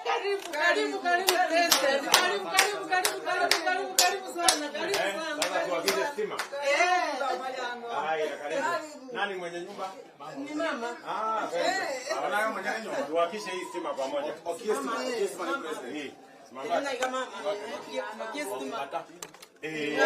Karibu, karibu, karibu president. Karibu, karibu, karibu, karibu, karibu, karibu sana, karibu sana. Sasa tuagize stima. Eh, Haya, karibu. Nani mwenye nyumba? ni mama. Ah, karibu. Wanayo mwenye nyumba. Tuwakishe hii stima pamoja. Hii. Simama. Tena kama mama. Yes, Eh.